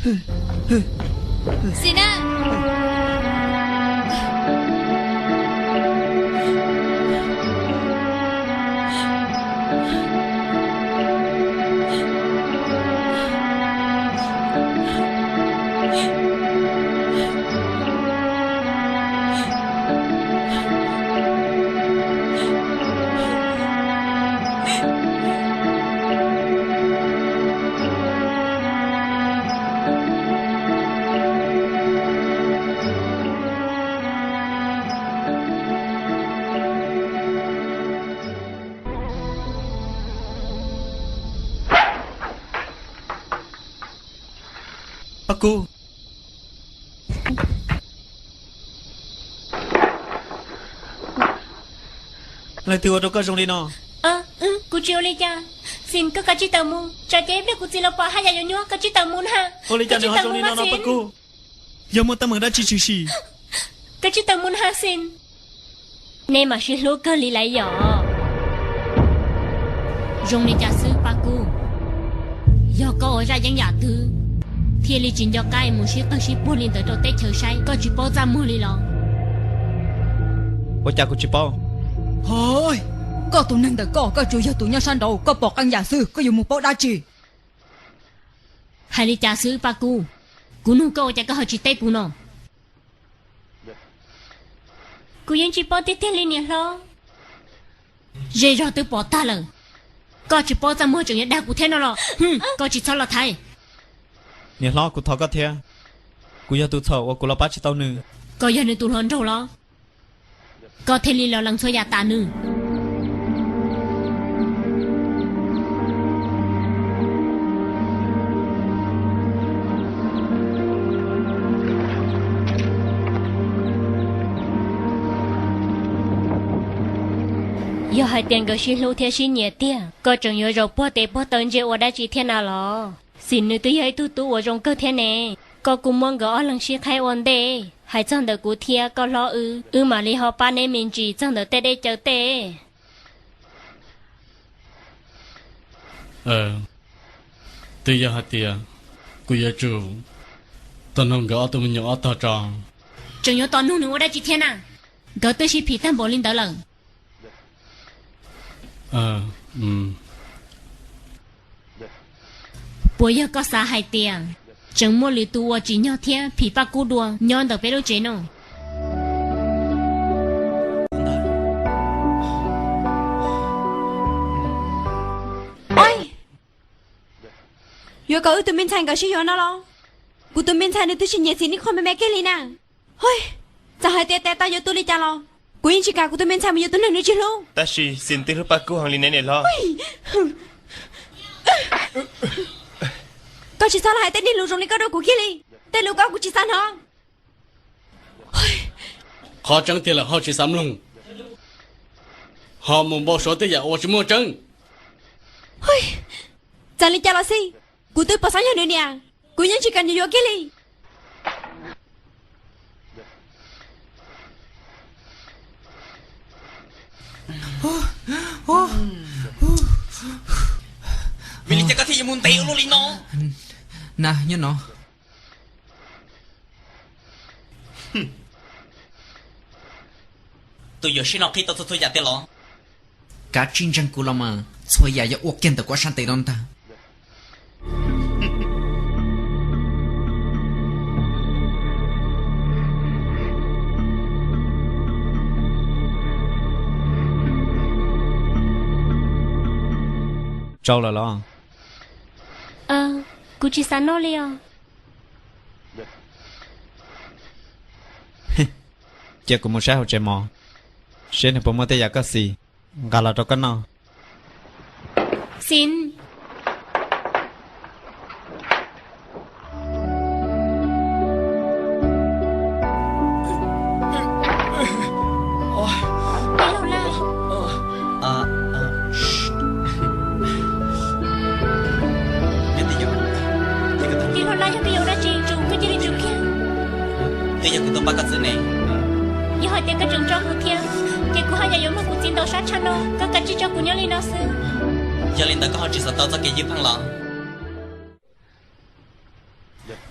Xis na. Paj Kub, leej twg ua rau koj zoo li no? Kuv tsis ua li cas. Xis, koj kav tsij tawm mus, tsam ces ib pliag kuv txiv los pom haj yam yuav nyuaj, kav tsij tawm mus na. Ua li cas nws ho zoo li no no Paj Kub? Yog muaj teeb meem dab tsi tshwm sim? Kav tsij tawm mus na Xis. Nej mam sib hlub kawg li lawm yom? Zoo li cas xwb Paj Kub? Yog koj ua zaj yeeb yam twg thiaj li tsis nco qab mus sib qawg sib puag li ntawd rau teb chaws saib, koj tsis paub txaj muag li los? Ua cas kuv tsis paub? Koj tus neeg ntawm koj, koj tsuas yog tus nyob sab nraud, koj pom qee yam xwb, koj yuav mus paub dab tsi? Hais li cas xwb Paj Kub? Kuv nug koj ua cas koj ho tsis teb kuv no? Kuv yeej tsis paub tiag tiag li niam hlob. Zej zog twb pom tag lawm, koj tsis paub txaj muag tseem yuav dag kuv thiab no los? Koj tsis txhob los thaiv. Niam hlob, kuv thov koj thiab, kuv yog tus txhaum uas kuv los pab tsis tau nws. Koj yog nws tus hluas nraug los? Koj thiaj li los lees txhua yam tas nws. Yog hais tias nkawd sib hlub thiab sib nyiam tiag, koj tseem yuav zaum puag tes puag taw ntsia ua dab tsi thiab na los? Xis nws twb yog ib tug tub uas zoo kawg thiab ne. Koj kuj muab nkawd ob leeg sib qhaib ua ntej, hais txog ntawm kuv thiab koj hlob wb, wb mam li ho pab neb me ntsis txog ntawm tej dej cawv tej. Twb yog hais tias kuv yuav tsum tos nug nkawd ob tug me nyuam ob tog tso. Tseem yuav tos nug nws ua dab tsi thiab na? Nkawd twb sib phim tag npaum li ntawd lawm. Puas yog koj xav hais tias tseem muaj lwm tus uas tsim nyog thiab phim Paj Kub dua nyob ntawm peb lub tsev no? Yuav kom wb tus me ntxhais nkawd sib yuav no los? Kuv tus me ntxhais nws twb tsis nyiam Xis ib qho me me kiag li na. Txawm hais tias tes taw yuav tu li cas los kuv yeej tsis kam kuv tus me ntxhais mus yuav tus neeg nws tsis hlub. Tab sis Xis twb hlub Paj Kub heev li ne niam hlob. Koj tsis txhob los hais tej niag lus zoo li koj rau kuv kiag li. Tej lus koj kuv tsis xav hnov. Qhov tseeb tiag lawm ho tsis xav mloog, ho mus npau suav tej yam uas tsis muaj tseeb. Txawm li cas los xij, kuv twb pom xeeb yog nws niam, kuv yeej tsis kam nws yuav kiag li. Vim li cas koj thiaj yuav mus ntev ua luaj li no? Na, nyob no. Tus yuam sij no qhib tau txhua txhua yam tiag los? Kav tsij ntseeg kuv los mas txhua yam yuav ua kiag ntawm kuv ob sab tes no ntag. Tsau lawm los? Kuv tsis xav noj li os. Cia kuv mus saib hauv tsev mov, seb nws puas muaj tej yam koj xis nqa los rau koj noj. Xis. Tij Hluas Laj, yog koj yuav ua dab tsi tsum koj cia li tsum kiag. Twb yog kuv tuaj pab koj xwb ne. Yog hais tias koj tseem tso kuv thiab, ces kuv haj yam yuav muab kuv txiv ntaus sab tshaj no. Koj kav tsij tso kuv nyob li no xwb. Yog li ntawd koj ho tsis xav tau txoj kev ywj pheej los?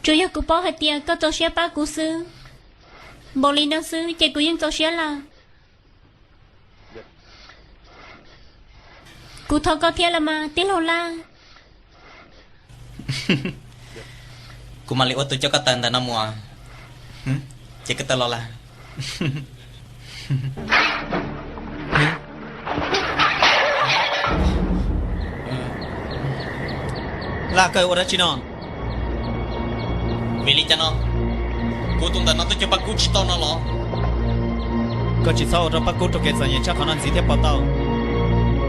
Tsuas yog kuv paub hais tias koj txaus siab pab kuv xwb. Npaum li no xwb ces kuv yeej txaus siab lawm. Kuv thov koj thiab los mas tij laug Laj. Kuv mam li ua tus coj koj tawm ntawm no mus, ces koj tawm los lawm. Laj, koj ua dab tsi no? Vim li cas no? Kuv tus ntawm no twb coj Paj Kub tsis tau no los? Koj tsis txhob ua rau Paj Kub raug kev txom nyem tshaj qhov no ntxiv thiab puas tau?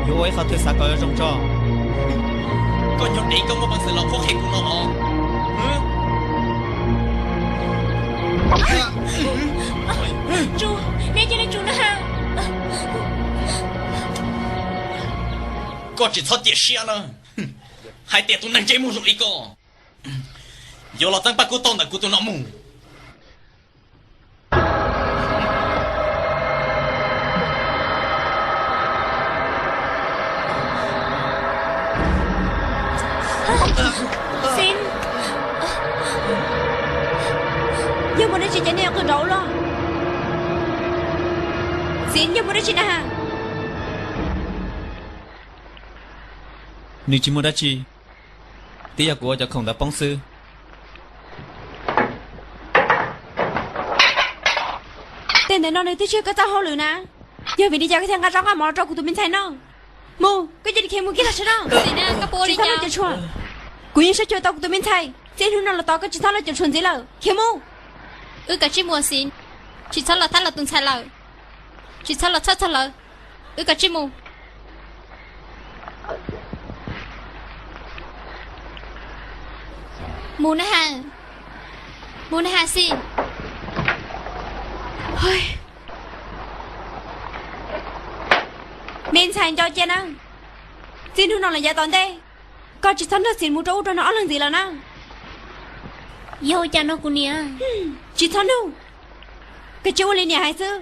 Yuav ua ib qhov twg xav kom zoo tso. Koj nyuag dev, koj muaj peev xwm los qhuab qhia kuv no los? Tsum, nej cia li tsum na. Koj tsis txhob cia siab na. Hais tias tus neeg ntsej muag zoo li koj yuav los txeeb Paj Kub tau ntawm kuv tus no mus. Xib, yog muaj dab tsi ces nej yuav qw nrov ua luaj. Xib, yog muaj dab tsi na? Nws tsis muaj dab tsi, twb yog kuv ua cov khoom ntawd poob xwb. Tej ntawm no nws twb tsis yog koj txoj hauj lwm na. Yog vim li cas koj thiaj nqa zaub nqa mov los rau kuv tus me ntxhais noj? Mus, koj cia li khiav mus kiag los sawv daws. Tsis txhob los cuam tshuam. Kuv yeej saib xyuas tau kuv tus me ntxhais, txij hnub no los tod koj tsis txhob los cuam tshuam ntxiv lawm, khiav mus. Wb kav tsij mus xwb, tsis txhob los thab los tus ntxhais lawm, tsis txhob los txhawj txog lawv. Wb kav tsij mus. Mus na has, mus na has xij. Me ntxhais, nco cia na, txij hnub no lawm yav tom ntej, koj tsis txhob nrog Xis mus rau ub rau no ob leeg ntxiv lawm na. Yog ua cas no kuv niam? Tsis txhob nug, koj tsis ua li niam hais xwb.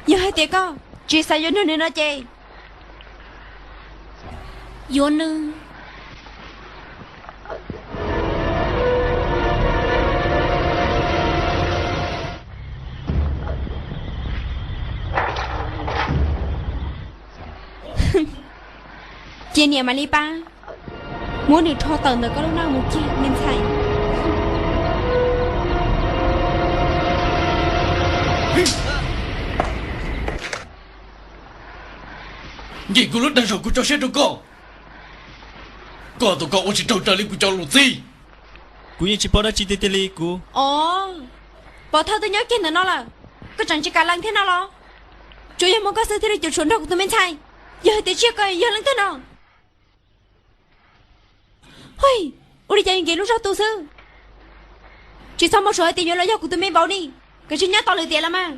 Yog hais tias koj tsis xav yuav nrog nws no ces yuav nws. Cia niam mam li pab muab nws rho tawm ntawm koj lub neej mus kiag me ntxhais. Nkim kuv lub dag zog, kuv tso siab rau koj. Koj tus koj ua tsis raug raws li kuv cov lus txib. Kuv yeej tsis paub dab tsi tiag tiag li kuv. Os, pov thawj twb nyob kiag ntawm no lawm, koj tseem tsis kam lees thiab no los? Tsuas yog muaj koj xwb thiaj li cuam tshuam nrog kuv tus me ntxhais. Yog hais tias tsis yog koj yog leej twg no? Ua li cas yuav nkim lub zog tu xwb? Tsis txhob mus suav hais tias yuav los yog kuv tus me npaum ni, kav tsij nyob tos lwm tiam los mas.